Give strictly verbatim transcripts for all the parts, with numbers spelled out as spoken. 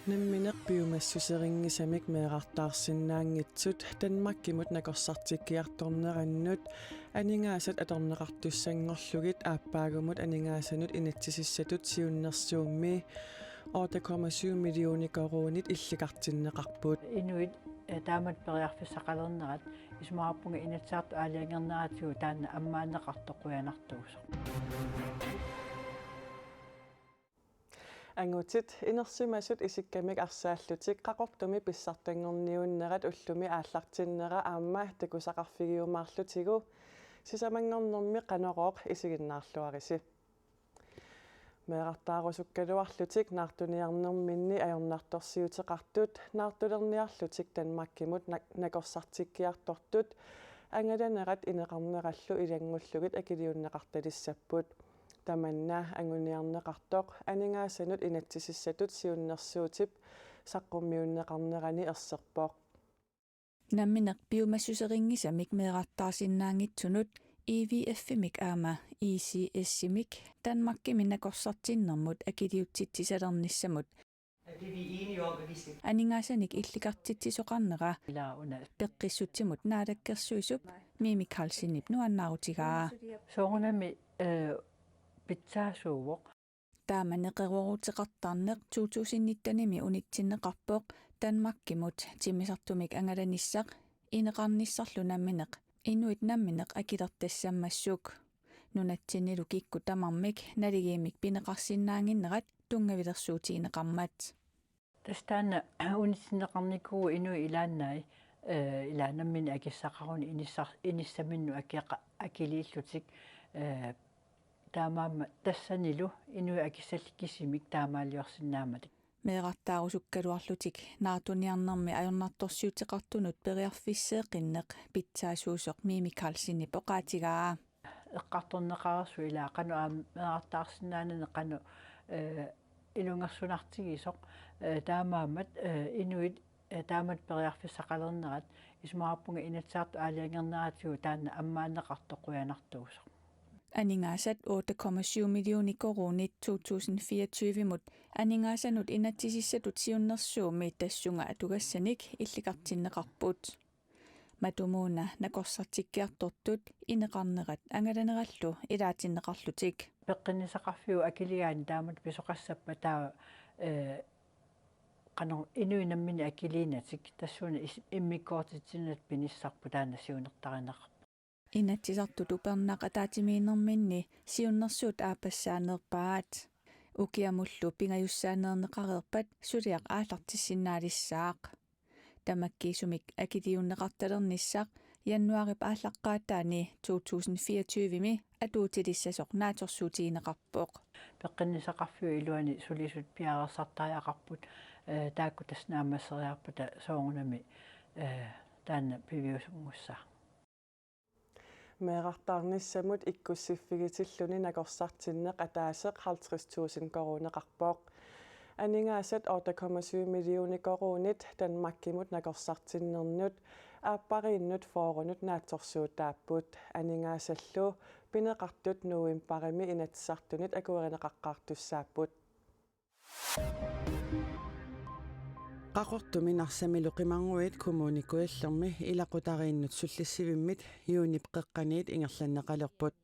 Nammineq piumassuserinngisamik meerartaarsinnaanngitsut Danmarkimut nakorsartikkiartornerannut aningaasat atorneqartussanngorlugit aappaagumut aningaasanut inatsisissatut siunnersuummi otte komma syv millioner koruunit illikartinneqarput. Inuit, eh, taamatut periarfissaqalernerat isumaqarpunga Inatsisartut aalajangerneratigut taanna ammaanneqartoq qujanartuusoq. Angutit inersimasut isikkamik arsaallutik Qaqortumi pissartanngorniunnerat ullumi aallartinnera aamma takusaqarfigiumaarlutigu sisamanngornermi Qanorooq isiginnaarluarisi. Meerartaarusukkaluarlutik naartuniarnerminni ajornartorsiuteqartut naartulerniarlutik Danmarkimut nak-, nakorsartikkiartortut angalanerat ineqarnerallu ilanngullugit akiliunneqartalissapput. Tamanna anguniarneqartoq aningaasanut inatsisissatut siunnersuutip saqqummiunneqarnerani erserpoq. Nammineq piumassuserinngisamik meerartaarsinnaanngitsunut I V F-imik aamma I C S-imik Danmarkimi nakorsartinnermut akiliutsitsisalernissamut aningaasanik illikartitsisoqarnera peqqissutsimut naalakkersuisup Mimi Karlsenip nuannaarutigaa. Soorunami, eh, pitsaasuuvoq. Taama neqerooruteqartarneq to tusind nittenimi unitsinneqarpoq Danmarkimut timmisartumik angalanissaq ineqarnissarlu nammineq inuit nammineq akilertassammassuk. Nunatsinnilu kikkut tamarmik naligiimmik pineqarsinnaannginnerat tunngavilersuutigineqarmat. Tassa taanna unitsinneqarnikuuvoq inuit ilaannai, eh, ilaa nammineq akissaqaruni inissar-, inissaminnut akiqa-, akiliillutik, eh, taamaammat tassanilu inuit akissallit kisimik taamaaliorsinnaammatik. Meerartaarusukkaluarlutik naartuniarnermi ajornartorsiuteqartunut periarfisseeqqinneq pitsaasuusoq Mimi Karlsenip oqaatigaa. Eqqartorneqareersoq ilaa qanoq aamma meerartaarsinnaanani qanoq, eh, ilungersunartigisoq, eh, taamaammat, eh, inuit, eh, taamatut periarfissaqalernerat isumaqarpunga Inatsisartut aalajangerneratigut taanna ammaanneqartoq qujanartuusoq. Aningaasat otte komma syv millioner koruunit to tusind fireogtyve-mut aningaasanut inatsisissatut siunnersuummi tassunga atugassanik illikartinneqarput. Matumuuna nakorsartikkiartortut ineqarnerat angalanerallu ilaatinneqarlutik. Peqqinnissaqarfiup akiligaani taamatut pisoqassappat taava, eh, qanoq inuit nammineq akiliinatik tassuuna is-, immikkoortitsinerata pinissarput taanna siunertarineqarpoq. Inatsisartut upernaq ataatsimiinnerminni siunnersuut aappassaaneerpaat. Ukiamullu pingajussaaneerneqareerpat suliaq aallartissinnaalissaaq. Tamakkiisumik akiliunneqartalernissaq januaarip aallaqqaataani to tusind fireogtyve-mi atuutilissasoq naatsorsuutigineqarpoq. Peqqinnissaqarfiup iluani sulisut piareersartariaqarput, eh, taakku tassa naammasseriarpata soorunami, eh, taanna piviusunngussaaq. Meerartaarnissamut ikkussiffigitilluni nakorsartinneq ataaseq halvtreds tusind koruuneqarpoq. Aningaasat otte komma syv millioner koruunit Danmarkimut nakorsartinnernut aappariinnut fyrrenut naatsorsuutaapput. Aningaasallu pineqartut novembarimi Inatsisartunit akuerineqaqqaartussaapput. Qaqortumi Narsamilu qimarnguit Kommune Kujallermi ilaqutariinnut sullissivimmit juunip qeqqaniit ingerlanneqalerput.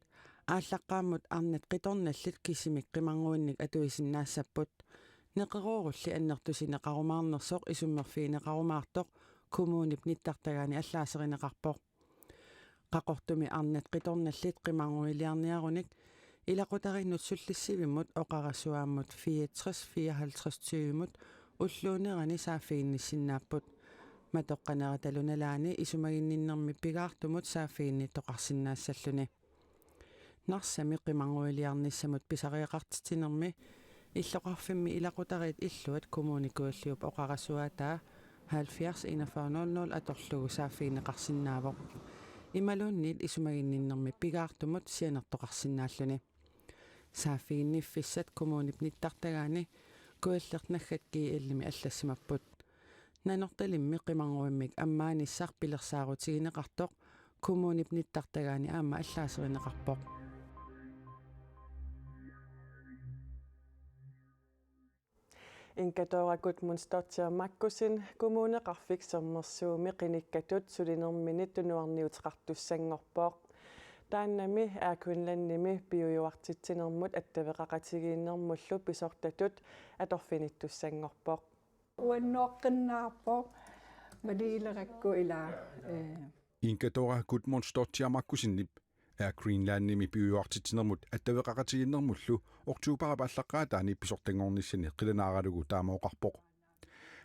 Aallaqqaammut arnat qitornallit kisimik qimarnguinnik atuisinnaassapput. Neqeroorulli annertusineqarumaarnersoq isummerfigineqarumaartoq kommunip nittartagaani allaaserineqarpoq. Qaqortumi arnat qitornallit qimarnguiliarniarunik ilaqutariinnut sullissivimmut oqarasuaammut fireogtres fireoghalvtreds tyvemut ulluunerani saaffiginnissinnaapput. Matoqqaneratalu nalaani isumaginninnermi pigaartumut saaffiginnittoqarsinnaassalluni. Narsami qimarnguiliarnissamut pisariaqartitsinermi illoqarfimmi ilaqutariit illuat Kommune Kujalliup oqarasuaataa halvfjerds enogfyrre nul nul atorlugu saaffigineqarsinnaavoq. Imaluunniit isumaginninnermi pigaartumut sianertoqarsinnaalluni. Saaffiginniffissat kommunip nittartagaani Kujalleq naggat G L-imi allassimapput. Nanortalimmi qimarnguimmik ammaanissaq pilersaarutigineqartoq kommunip nittartagaani aamma allaaserineqarpoq. Inkatoora Gudmundsdóttir Makkussen Kommuneqarfik Sermersuumi qinikkatut sulinerminit tunuarniuteqartussanngorpoq. Taannami Air Greenlandimi piujuartitsinermut attaveqaqatigiinnermullu pisortatut atorfinittussanngorpoq. Uannuaqqinnaarpoq maliilerakku ilaa, ee. Inkatoora Gudmundsdóttir Makkussenip Air Greenlandimi piujuartitsinermut attaveqaqatigiinnermullu oktobarip aallaqqaataani pisortanngornissani qilanaaralugu taama oqarpoq.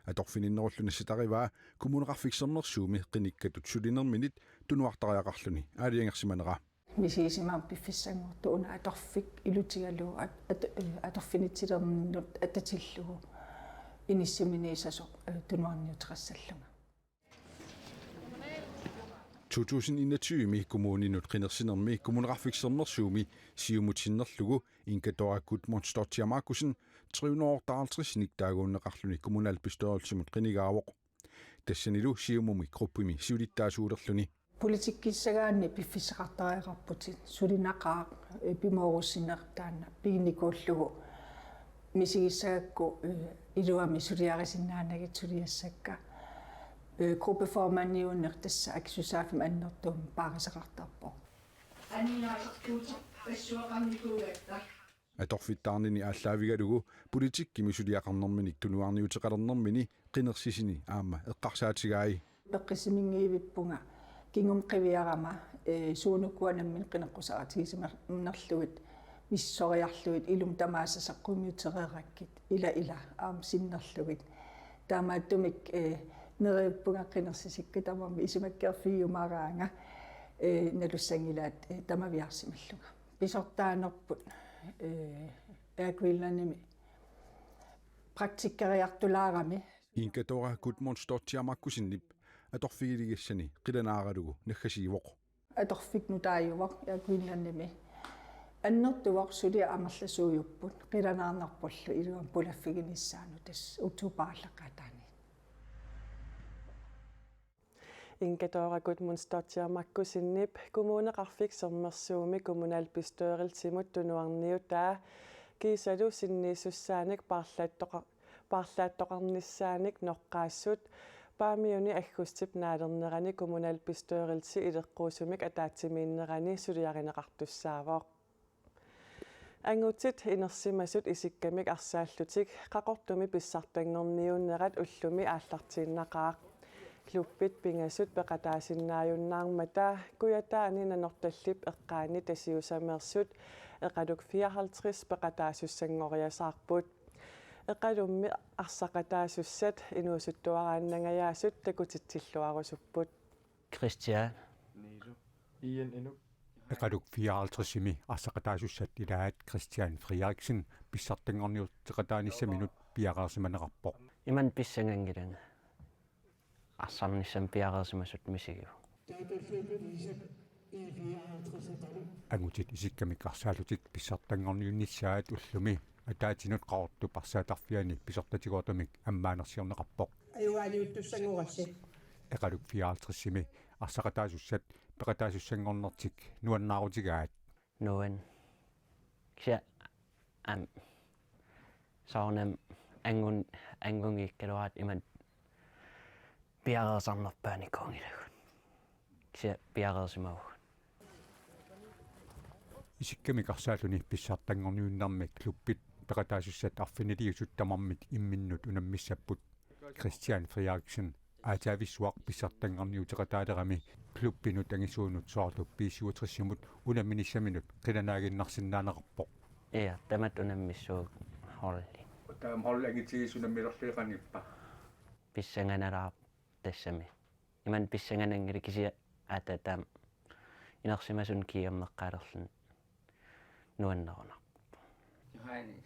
Atorfininnerullu nassitarivaa Kommuneqarfik Sermersuumi qinikkatut sulinerminit tunuartariaqarluni aalajangersimanera. Misigisimavara piffissanngoortoq una atorfik ilutigalugu at-, at-, eh, atorfinitsilerninnut atatillugu inissiminiissasoq, eh, tunuarniuteqassallunga. To tusind enogtyve-mi kommuninut qinersinermi Kommuneqarfik Sermersuumi Siumut sinnerlugu Inkatoora Gudmundsdóttir Makkussen tre hundrede og otteoghalvtreds-inik taaguunneqarluni kommunalbestyrelsimut qinigaavoq. Tassanilu Siumumi gruppimi siulittaasuulerluni. Politikkissagaanni piffissaqartariaqarputit, sulinaqaaq, eh, pimoorussineq taanna piginikuullugu misigissagakku, eh, iluamik suliarisinnaanagit suliassakka. Eh, gruppeformandiuneq tassa akisussaaffimmi annertuumik paarisaqartarpoq. Aningaasartuutit passuaqarnikuugatta. Atorfittaarnini aallaavigalugu politikkimi suliaqarnerminik tunuarniuteqalernermini qinersisini aamma eqqarsaatigai. Peqqissimiinngivippunga kingumut qiviarama, eh, suunuku nammineq qineqqusaarutigisimannginnamik misissueriarlugit ilumut tamaasa saqqummiutereerakkit ila ila aamma sinnerlugit. Taamaattumik, eh, neriuppunga qinersisikka tamarmik isumakkeerfigiumaraanga, eh, nalussanngilaat, eh, tamaviaarsimallunga. Pisortaanerput, eh, Air Greenlandimi praktikkeriartulaarami. Inkatoora Gudmundsdóttir Makkussenip atorfigiligassani qilanaaralugu naggasiivoq. Atorfik nutaajuvoq Air Greenlandimi. Annertuvoq, suliaq amerlasuujupput, qilanaarnarporlu iluamik pulaffiginissaanut tassa oktobarip aallaqqaataani. Inkatoora Gudmundsdóttir Makkussenip Kommuneqarfik Sermersuumi kommunalbestyrelsimut tunuarniutaa kiisalu sinniisussaanik paarlaattoqa-, paarlaattoqarnissaanik noqqaassut Paamiuni aggustip naalernerani kommunalbestyrelsi ileqquusumik ataatsimiinnerani suliarineqartussaavoq. Angutit inersimasut isikkamik arsaallutik Qaqortumi pissartanngorniunnerat ullumi aallartiinnaqaaq. Klubbit pingasut peqataasinnaajunnaarmata Kujataani Nanortallip eqqaani Tasiusameersut Eqaluk fireoghalvtreds peqataasussanngoriasaarput. Eqalummi arsaqataasussat inuusuttuaraannangajaasut takutitsilluarusupput. Christian. Niilo. Ian Inuk. Eqaluk fireoghalvtreds-imi arsaqataasussat ilaat Christian Frederiksen pissartanngorniuteqataanissaminut piareersimaneqarpoq. Imannak pissanganngilanga. Arsarnissamut piareersimasutut misigivoq. Angutit isikkamik arsaallutik pissartanngorniunnissaat ullumi ataatsinut Qaqortup arsaatarfiani pisortatigoortumik ammaanersiorneqarpoq. Ajugaaniuttussanngorassi. Eqaluk fireoghalvtreds-imi arsaqataasussat peqataasussanngornertik nuannaarutigaat. Nuan. Kisianni aamma soorunami angun-, angunngikkalaaratta imannak piareersarnerpaanikuunngilagut. Kisianni piareersimavugut. Isikkamik arsaalluni pissartanngorniunnermi klubbit peqataasussat arfiniliusut tamarmik imminnut unammissapput. Christian Frederiksen aataavissuaq pissartanngorniuteqataalerami klubbinut angisuunut soorlu B syvogtres-imut unamminissaminut qilanaaginnarsinnaaneqarpoq. Ja, tamatta unammissuuvoq holdi. Taama holdi angitigisoq unammilerlugit qanippa? Pissanganalaarpoq tassami. Imannak pissangananngilaq kisianni aatsaat taama inersimasuni kiigerneqqaalerluni nuannerunarpoq. Johannes.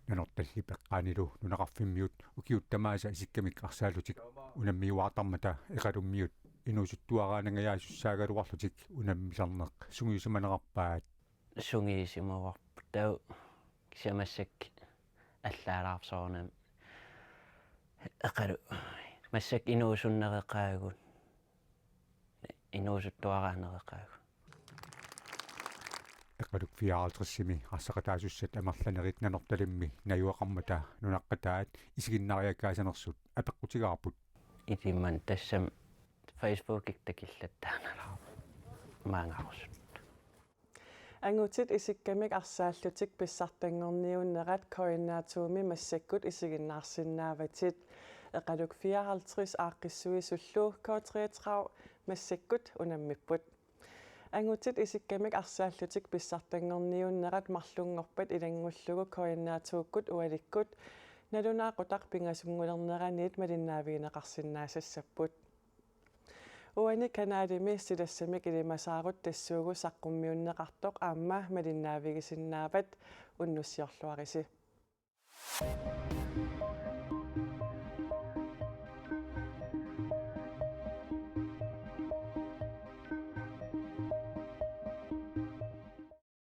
Nanortallip eqqaanilu nunaqarfimmiut ukiut tamaasa isikkamik arsaallutik unammiuaartarmata Eqalummiut inuusuttuaraannangajaasussaagaluarlutik unammisarneq sungiusimanerarpaat. Sungiusimavarput taava kisianni massakkut allaalaarpoq soorunami Eqaluk massakkut inuusunnereqaagut. Inuusuttuaraannereqaagut. Eqaluk fireoghalvtredsimi arsaqataasussat amerlanerit Nanortalimmi najugaqarmata nunaqqataat isiginnaariakkaasanersut apeqqutigaarput. Ilimman tassami Facebookikkut takullattaarnarpoq maanngarusut. Angutit isikkamik arsaallutik pissartanngorniunnerat K N R to-mi massakkut isiginnaarsinnaavatit. Eqaluk fireoghalvtreds aaqqissuisullu K treogtredive massakkut unammipput. Angutit isikkamik arsaallutik pissartanngorniunnerat marlunngorpat ilanngullugu K N R to-kkut ualikkut nalunaaqutaq pingasunngulerneraniit malinnaavigineqarsinnaasassapput. Uani kanalimi silassamik ilimasaarut tassuugu saqqummiunneqartoq aamma malinnaavigisinnaavat, unnussiorluarisi.